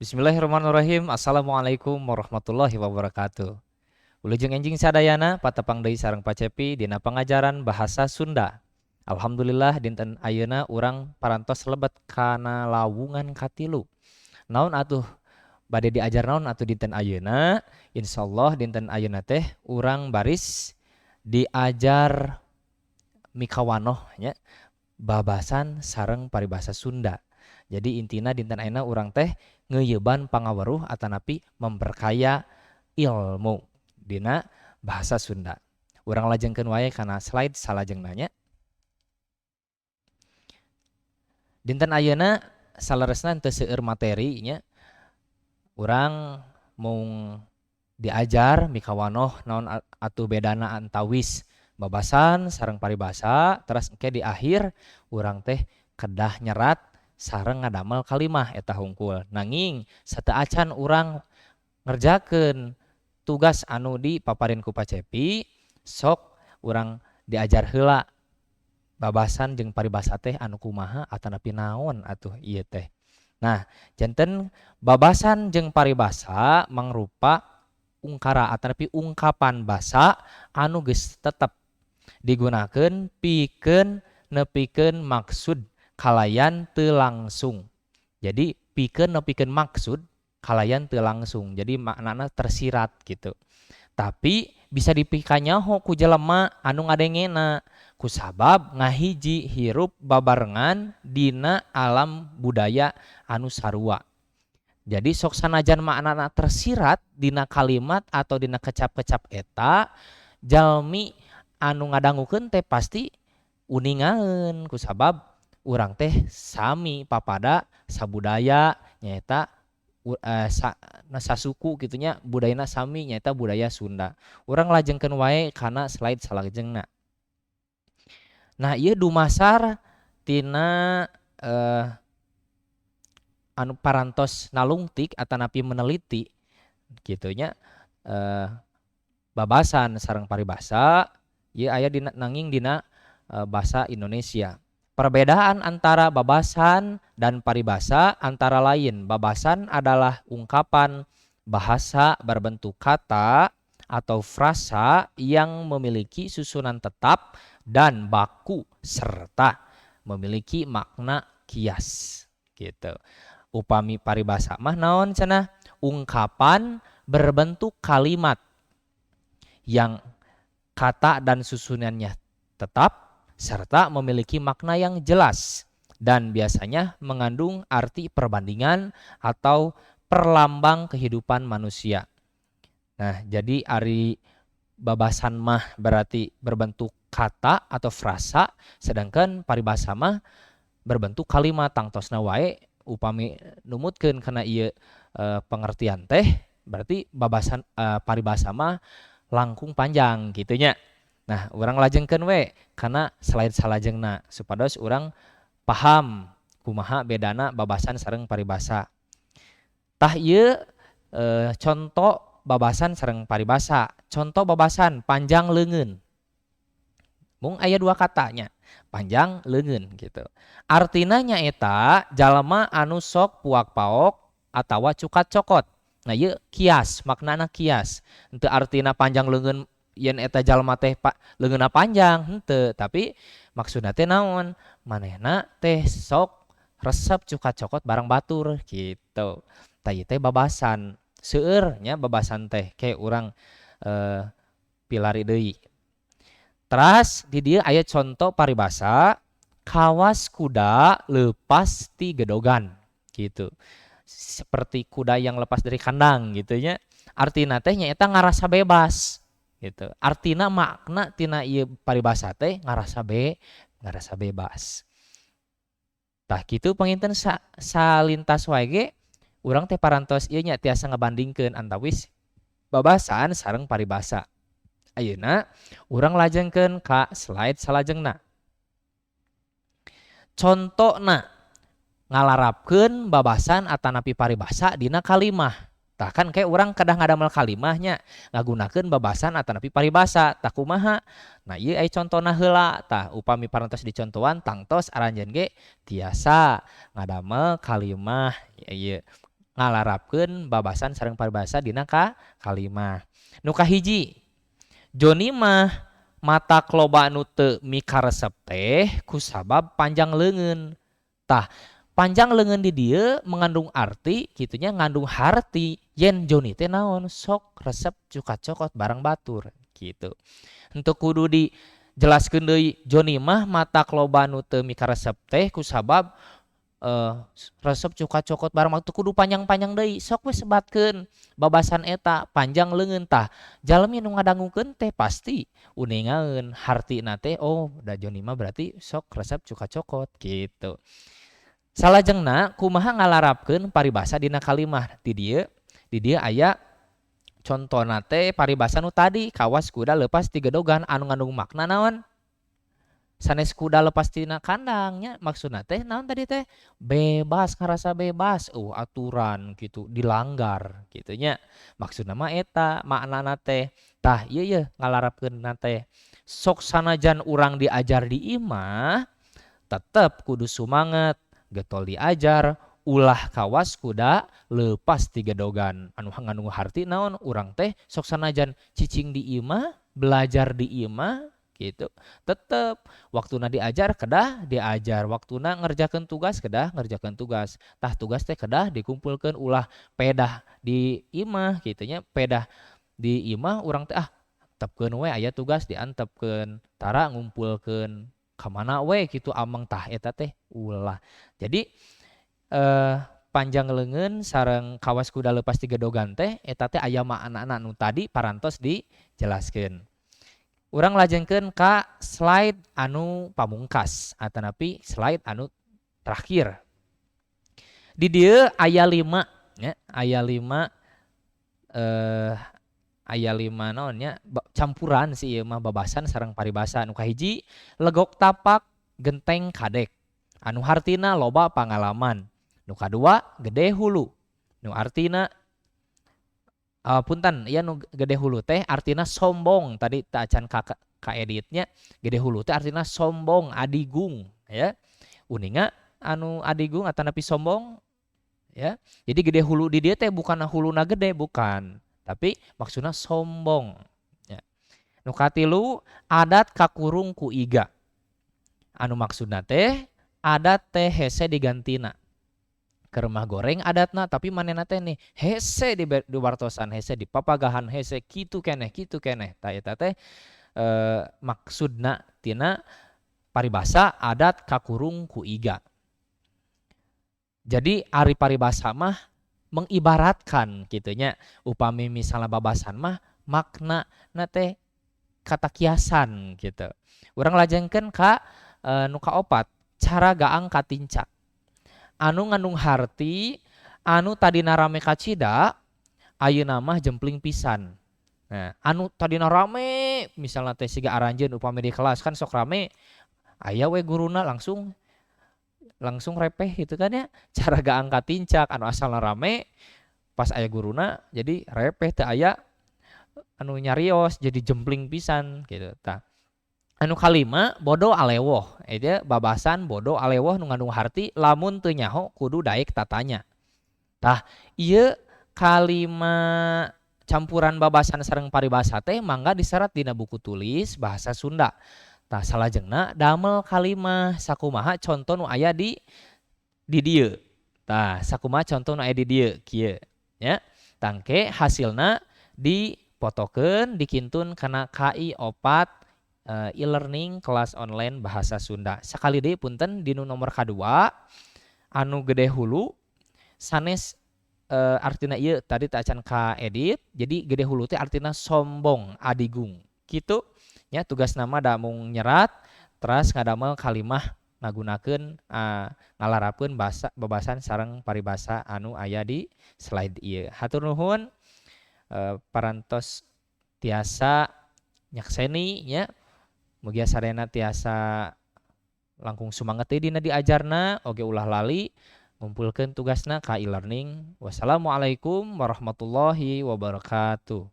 Bismillahirrahmanirrahim. Assalamualaikum warahmatullahi wabarakatuh. Wilujeng enjing sadayana patepang deui sareng Pak Cepi dina pangajaran bahasa Sunda. Alhamdulillah, dinten ayeuna urang parantos lebet kana lawungan katilu. Naon atuh bade diajar, naon atuh dinten ayeuna? Insyaallah dinten ayeuna teh urang baris diajar mikawanoh nya, babasan sareng paribasa Sunda. Jadi intina dinten ayeuna urang teh ngeuyeban pangaweruh atanapi memperkaya ilmu dina bahasa Sunda. Urang lajengkeun wae kana slide salajengna nya. Dinten ayeuna saleresna teu seueur materi nya. Urang mung diajar mikawanoh naon atuh bedana antawis babasan sareng paribasa, teras engke di akhir urang teh kedah nyerat sareng ngadamel kalimah, eta hungkul. Nanging sateuacan urang ngerjakeun tugas anu dipaparin ku Pak Cepi, sok urang diajar heula babasan jeung paribasa teh anu kumaha atanapi naon atuh ieu teh. Nah, janten babasan jeung paribasa mangrupa ungkara atanapi ungkapan basa anu geus tetep digunakeun pikeun nepikeun maksud kalayan teu langsung. Jadi pikeun nepikeun maksud kalayan teu langsung. Jadi maknana tersirat gitu. Tapi bisa dipikanyaho ku jelema anu ngadengena kusabab ngahiji hirup babarengan dina alam budaya anu sarua. Jadi sok sanajan maknana tersirat dina kalimat atau dina kecap-kecap eta, jalmi anu ngadangukeun teh pasti uningaeun kusabab urang teh sami papada sabudaya, nyaeta sasuku kitu nya, budayana sami, nyaeta budaya Sunda. Urang lajengkeun wae kana slide salajengna. Nah, ieu dumasar tina anu parantos nalungtik atanapi meneliti kitu nya, babasan sareng paribasa ieu aya dina, nanging dina basa Indonesia. Perbedaan antara babasan dan paribasa antara lain babasan adalah ungkapan bahasa berbentuk kata atau frasa yang memiliki susunan tetap dan baku serta memiliki makna kias gitu. Upami paribasa mah naon cenah? Ungkapan berbentuk kalimat yang kata dan susunannya tetap serta memiliki makna yang jelas dan biasanya mengandung arti perbandingan atau perlambang kehidupan manusia. Nah, jadi ari babasan mah berarti berbentuk kata atau frasa, sedangkan paribasa mah berbentuk kalimat. Tangtosna wae upami numutkeun kana ieu pengertian teh berarti babasan paribasa mah langkung panjang kitu nya. Nah, urang lajengkeun we kana slide salajengna supados urang paham kumaha bedana babasan sareng paribasa. Tah, ieu contoh babasan sareng paribasa. Contoh babasan, panjang leungeun. Mung aya dua katanya, panjang leungeun gitu. Artina nyaeta jalma anu sok puak paok atawa cukat cokot. Nah, ieu kias, maknana kias. Henteu artina panjang leungeun yen eta jalma teh leungeunna panjang, henteu, tapi maksudna teh naon? Manehna teh sok resep cukat cokot barang batur gitu. Tah, ieu teh babasan. Seueur nya babasan teh, ke urang pilari deui. Teras di dieu aya contoh paribasa, kawas kuda lepas ti gedogan gitu. Seperti kuda yang lepas dari kandang gitu nya. Artina teh nyaeta ngarasa bebas gitu. Artina makna tina ieu paribasa teh ngarasa bebas. Tah, kitu panginten salintas wae ge urang teh parantos ieu nya, tiasa ngabandingkeun antawis babasan sareng paribasa. Ayeuna urang lajengkeun ka slide salajengna. Contona ngalarapkeun babasan atanapi paribasa dina kalimah. Tah, kan kayak urang kedah ngadamel kalimahnya ngagunakeun babasan atanapi paribasa. Tah, kumaha? Nah, ieu aya contona heula. Tah, upami parantos dicontohan, tangtos aranjeun ge tiasa ngadamel kalimah ieu. Ngalarapkeun babasan sareng paribasa dina ka kalimah. Nu kahiji, Joni mah matak loba nu teu mikaresep teh kusabab panjang leungeun. Tah, panjang leungeun di dieu mengandung arti kitu nya, ngandung harti yen Joni teh naon, sok resep cuka cokot bareng batur gitu. Henteu kudu dijelaskeun deui Joni mah matak loba nu teu mikaresep teh kusabab resep cuka cokot bareng teu kudu panjang-panjang deui, sok we sebatkeun babasan eta panjang leungeun. Tah, jalmi nu ngadangukeun teh pasti uningaeun hartina teh, oh da Joni mah berarti sok resep cuka cokot gitu. Salajengna kumaha ngalarapkeun paribasa dina kalimah. Di dieu aya contona teh paribasa nu tadi, kawas kuda leupas ti gedogan, anu ngandung makna naon? Sanes kuda lepas tina kandang nya, maksudna teh naon tadi teh? Bebas, ngarasa bebas, euweuh aturan gitu, dilanggar kitu nya. Maksudna mah eta maknana teh. Tah, ieu yeuh ngalarapkeunna teh. Sok sanajan urang diajar di imah tetep kudu sumanget, getol diajar, ulah kawas kuda leupas ti gedogan. Anu ngandung harti naon? Urang teh sok sanajan cicing di imah, belajar di imah gitu, tetep waktuna diajar kedah diajar, waktuna ngerjakeun tugas kedah ngerjakeun tugas. Tah, tugas teh kedah dikumpulkeun, ulah pedah di imah kitu nya, pedah di imah urang teh, ah antepkeun we, aya tugas diantepkeun, tara ngumpulkeun ka mana we kitu ameng, tah eta teh ulah. Jadi panjang leungeun sareng kawas kuda leupas ti gedogan teh eta teh aya maknana nu tadi parantos dijelaskeun. Urang lajengkeun ka slide anu pamungkas atanapi slide anu terakhir. Di dieu aya 5 nya, aya 5 aya 5 naon nya, campuran sih ieu mah babasan sareng paribasa. Nu kahiji, legok tapak genteng kadek, anu hartina loba pangalaman. Nu kadua, gede hulu, nu artina punten ieu nu gede hulu teh artina sombong, tadi teu acan ka editnya. Gede hulu teh artina sombong, adigung ya. Uninga anu adigung atanapi sombong ya. Jadi gede hulu di dieu teh bukan huluna gede, bukan, tapi maksudna sombong ya. Nu katilu, adat kakurung ku iga, anu maksudna teh adat teh hese digantina. Keur mah goreng adatna, tapi manehna teh nih hese di wartosan, hese di papagahan, hese kitu keneh kitu keneh. Tah, eta teh maksudna tina paribasa adat kakurung ku iga. Jadi ari paribasa mah mengibaratkan kitu nya, upami misalna babasan mah makna na teh kata kiasan gitu. Urang lajengkeun ka nu kaopat, cara gaang katincak, anu ngandung harti anu tadina rame kacida ayeuna mah jempling pisan. Nah, anu tadina rame misalna teh siga aranjeun upami di kelas kan sok rame, aya we guruna langsung langsung repeh gitu kan ya. Cara gaang katincak, anu asalna rame pas aya guruna jadi repeh, teu aya anu nyarios, jadi jempling pisan gitu. Tah, anu kalima, bodo alewoh, eta babasan bodo alewoh nu ngandung harti lamun teu nyaho kudu daek tatanya. Tah, ieu kalima campuran babasan sareng paribasa teh mangga diserat dina buku tulis bahasa Sunda. Tah, salajengna damel kalimah sakumaha conto nu aya di dieu. Tah, sakumaha conto nu aya di dieu kieu nya. Tangke hasilna dipotokeun, dikintun kana KI 4 e-learning kelas online bahasa Sunda. Sakali deui punten, dinu nomor kadua anu gede hulu sanes artina ieu tadi teu acan ka edit. Jadi gede hulu teh artina sombong, adigung kitu nya. Tugasna mah da mung nyerat teras ngadamel kalimah ngagunakeun ngalarapkeun basa babasan sareng paribasa anu aya di slide ieu. Hatur nuhun parantos tiasa nyakseni nya. Mugia sadayana tiasa langkung sumanget deui dina diajarna, oge ulah lali ngumpulkeun tugasna ka e-learning. Wassalamualaikum warahmatullahi wabarakatuh.